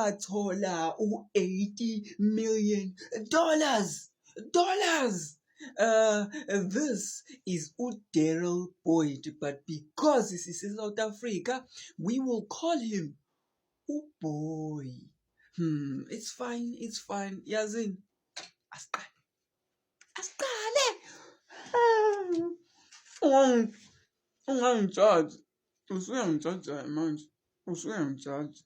Wathola u-$80 million dollars. This is uDarrell Boyd, but because this is South Africa, we will call him uBoy. It's fine, it's fine. Yazini, asiqale. Asiqale. Ungangijaji. Usuyangijaja manje. Usuyangijaja.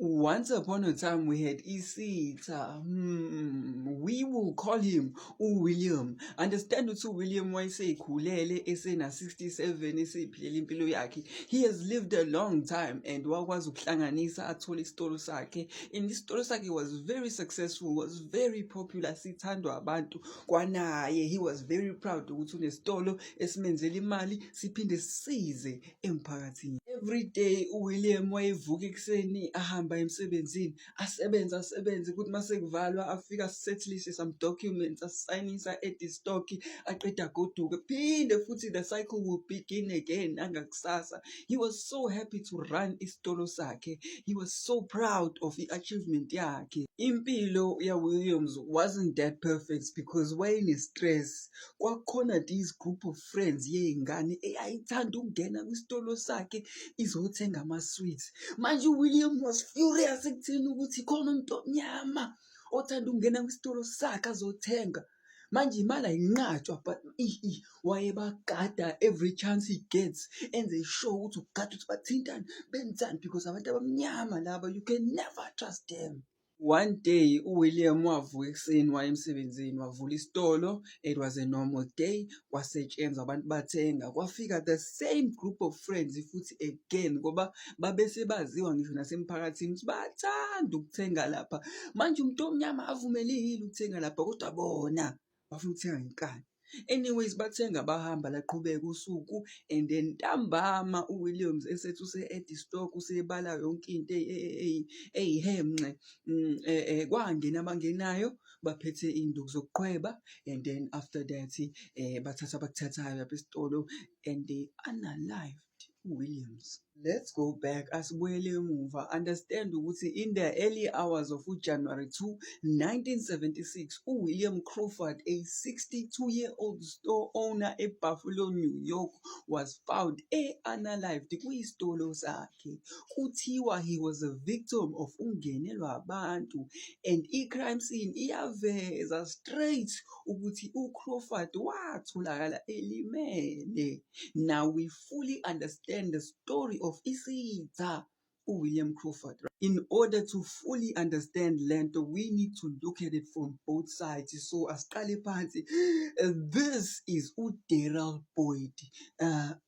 Once upon a time we had isitha. We will call him uWilliam. Understand ukuthi uWilliam wayeseyikhulele esena 67, eseyiphilela impilo yakhe. He has lived a long time and wakwazi ukuhlanganisa athole isitolo sakhe. And isitolo sakhe was very successful, was very popular, sithandwa abantu. Kwanaye he was very proud ukuthi unesitolo esimenzela imali, siphinde sisize emphakathini. Every day uWilliam wayevuka ekuseni, ahamba emsebenzini, asebenze, asebenze, kuthi mase kuvalwa afike asettlise some documents, asayinisa, add stock, aqeda agoduke, phinde futhi the cycle will begin again angakusasa. He was so happy to run isitolo sakhe. He was so proud of i-achievement yakhe. Impilo ya-Williams wasn't that perfect because wayene-stress. Kwakukhona this group of friends yey'ngane eyayithanda ukungena kwisitolo sakhe izothenga ama-sweets. Manje uWilliam was furious ekutheni ukuthi khona umuntu omnyama othanda ukungena kwisitolo sakhe azothenga. Manje imali ayinqatshwa, but wayebagada every chance he gets, enze sure ukuthi ugada ukuthi bathintani, benzani, because abantu abamnyama laba, you can never trust them. One day uWilliam wavuka ekuseni, waya emsebenzini, wavula isitolo. It was a normal day, kwasetshenzwa, abantu bathenga. Kwafika the same group of friends futhi again, ngoba babese baziwa ngisho nasemphakathini ukuthi bayathanda ukuthenga lapha. Manje umuntu omnyama avumelekile ukuthenga lapha, kodwa bona bafuna ukuthenga ngenkani. Anyways, bathenga, bahamba, laqhubeka usuku and then ntambama uWilliams esethi use-add stock, usebala yonke into eyihemnxe, kwangena abangenayo baphethe iy'nduku zokuqhweba, and then after that bathatha abakuthathayo lapha esitolo and they unalived uWilliams. Let's go back, asibuyele emuva. Understand ukuthi in the early hours of January 2, 1976, uWilliam Crawford, a 62-year-old store owner eBuffalo, New York, was found e-unalived kwisitolo sakhe. Kuthiwa he was a victim of ungenelwa abantu, and i-crime scene iyaveza straight ukuthi uCrawford watholakala elimele. Now we fully understand the story of isitha uWilliam Crawford. In order to fully understand lento, we need to look at it from both sides. So asiqale phansi. This is uDarrell Boyd,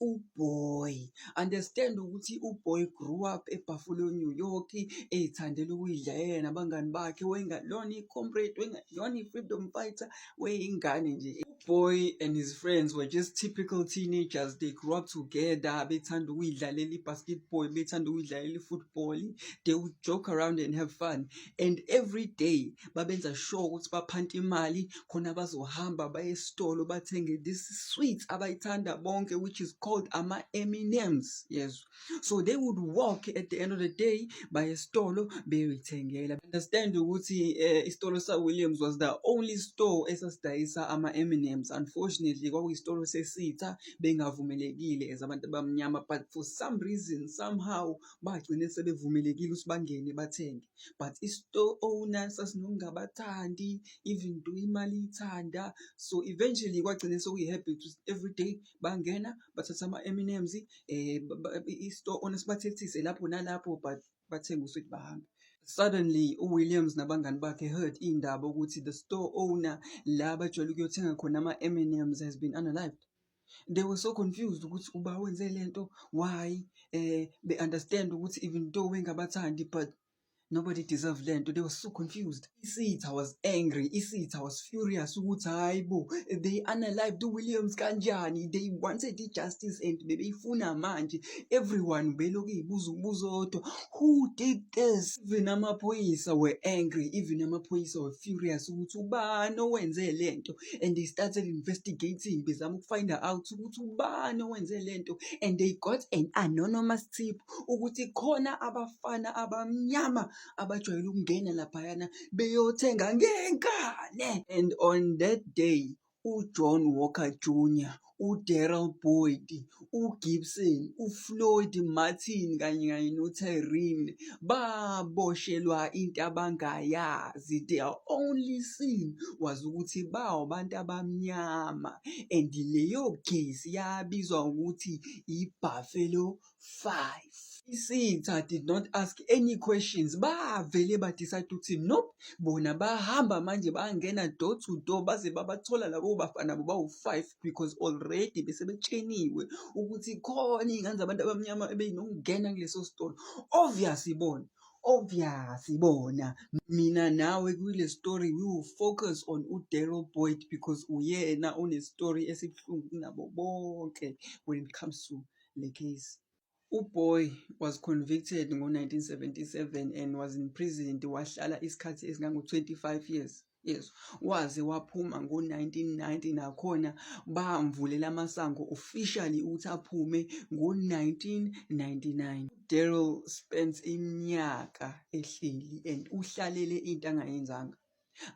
uBoy. Understand ukuthi uBoy grew up eBuffalo, New York, eyithandela ukuyidlalela nabangani bakhe. Wayengalona i-comrade, wayengayona i-freedom fighter, wayeyingane nje. Boy and his friends were just typical teenagers. They grew up together, bethanda ukuyidlalela i-basketball, bethanda ukuyidlalela i-football. They would joke around and have fun. And every day babenza sure ukuthi baphanta imali khona bazohamba baye esitolo bathenge this sweet abayithanda bonke, which is called ama-M&Ms. Yes. So they would walk at the end of the day baye esitolo beyoyithengela. Understand ukuthi isitolo sa-Williams was the only store esasidayisa ama-M&Ms. Unfortunately, kwakuyisitolo sesitha, bengavumelekile as abantu abamnyama, but for some reason, somehow bagcine sebevumelekile ukuthi bangene bathenge. But i-store owner sasinokungabathandi even though imali ithanda. So eventually kwagcine sekuyi-habit ukuthi every day bangena bathatha ama-M&Ms, i-store owner sibathethise lapho nalapho, but bathenge uswidi bahambe. Suddenly uWilliams nabangani bakhe heard iy'ndaba ukuthi the store owner la abajwayele ukuyothenga khona ama-M&Ms has been unalived. They were so confused ukuthi uba wenze lento, why, be-understand ukuthi even though bengabathandi, but nobody deserve lento. They were so confused. Isitha was angry, isitha was furious ukuthi hayi bo, they unalived uWilliams kanjani? They wanted i-justice and bebeyifuna manje. Everyone belokhu ey'buza umbuzo owodwa, who did this? Even amaphoyisa were angry, even amaphoyisa were furious ukuthi ubani owenze lento, and they started investigating, bezama uku-find out ukuthi ubani owenze lento, and they got an anonymous tip ukuthi khona abafana abamnyama. abajwayele ukungena laphayana beyothenga ngenkani. And on that day, uJohn Walker Jr., uDarrell Boyd, uGibson, uFloyd Martin kanye kanye noTyrene baboshelwa into abangayazi. Their only sin was ukuthi bawabantu abamnyama and leyo case yabizwa ngokuthi i-Buffalo Five. Isitha did not ask any questions, bavele ba-decide ukuthi nope, bona bahamba manje bangena door to door baze babathola labo bafana bawu-five because already bese betsheniwe ukuthi khona iy'ngane zabantu abamnyama ebey'nokungena kuleso sitolo. Obvious bona, obvious bona. Mina nawe kule story we will focus on uDarrell Boyd because uyena one-story esibuhlungu kunabo bonke when it comes to le case. UBoyd was convicted ngo-1977 and was imprisoned wahlala isikhathi esingango-25 years. Yes, waze waphuma ngo-1990, nakhona bamvulela amasango officially ukuthi aphume ngo-1999. Darrell spent iminyaka ehleli and uhlalele into angayenzanga.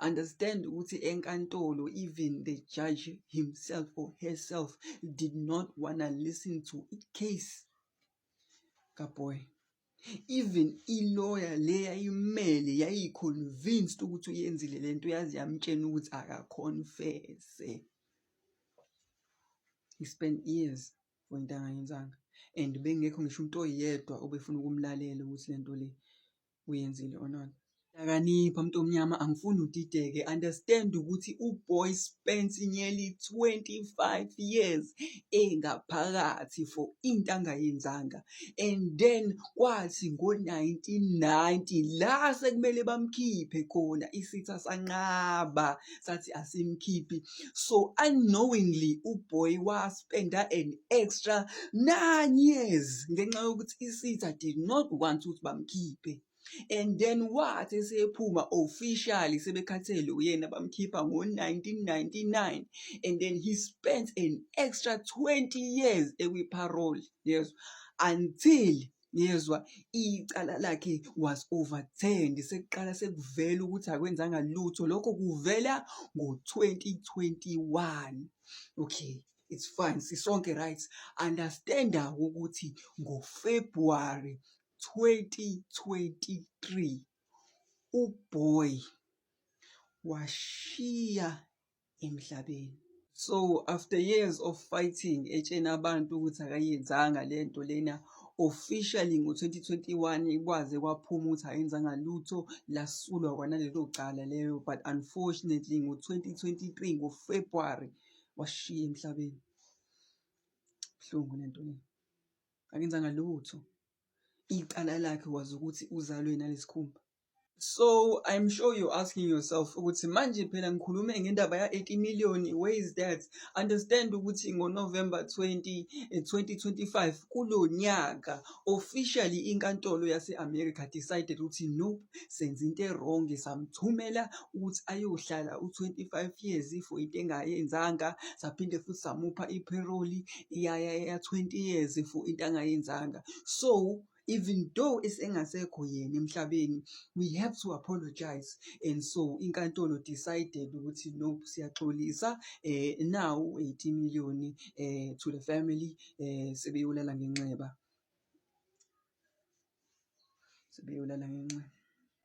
Understand ukuthi enkantolo even the judge himself or herself did not wanna listen to i-case kaBoyd. Even i-lawyer le yayimele yayi-convinced ukuthi uyenzile lento, yaze yamtshela ukuthi aka-confess-e. He spent years for into angayenzanga and bengekho ngisho umuntu oyedwa obefuna ukumlalela ukuthi lento le uyenzile or not. Hlakanipha muntu omnyama, angifuni udideke. Understand ukuthi uBoyd spent nearly 25 years engaphakathi for into angayenzanga and then kwathi ngo-1990 la sekumele bamkhiphe khona, isitha sanqaba sathi asimkhiphi. So unknowingly uBoyd wa-spend-a an extra 9 years ngenxa yokuthi isitha did not want ukuthi bamkhiphe. And then wathi esephuma officially sebekhathele uyena, bamkhipha ngo-1999 and then he spent an extra 20 years ekwi-parole, yezwa, until, yezwa, icala lakhe was overturned, sekuqala sekuvela ukuthi akwenzanga lutho. Lokho kuvela ngo-2021. Okay, it's fine, sisonke, right? Understand-a ukuthi ngoFebruary 2023 uBoyd washiya emhlabeni. So after years of fighting, etshena abantu ukuthi akayenzanga lento lena, officially ngo-2021 kwaze kwaphuma ukuthi akenzanga lutho, lasulwa kwanalelo cala leyo. But unfortunately ngo-2023 ngoFebruary washiya emhlabeni. Buhlungu lento le, akenzanga lutho. Icala lakhe was ukuthi uzalwe nalesikhumba. So I'm sure you're asking yourself ukuthi manje phela ngikhulume ngendaba ya-80 million, where is that? Understand ukuthi ngo-November 20, 2025 kulo nyaka, officially inkantolo yase-America decided ukuthi nope, senze into e-wrong, samthumela ukuthi ayohlala u-25 years for into engayenzanga, saphinde futhi samupha i-parole ya 20 years for into angayenzanga. So even though esengasekho yena emhlabeni, we have to apologize. And so inkantolo decided ukuthi nope, siyaxolisa, now 80 million to the family, sebeyolala ngenxeba, sebeyolala ngenxeba.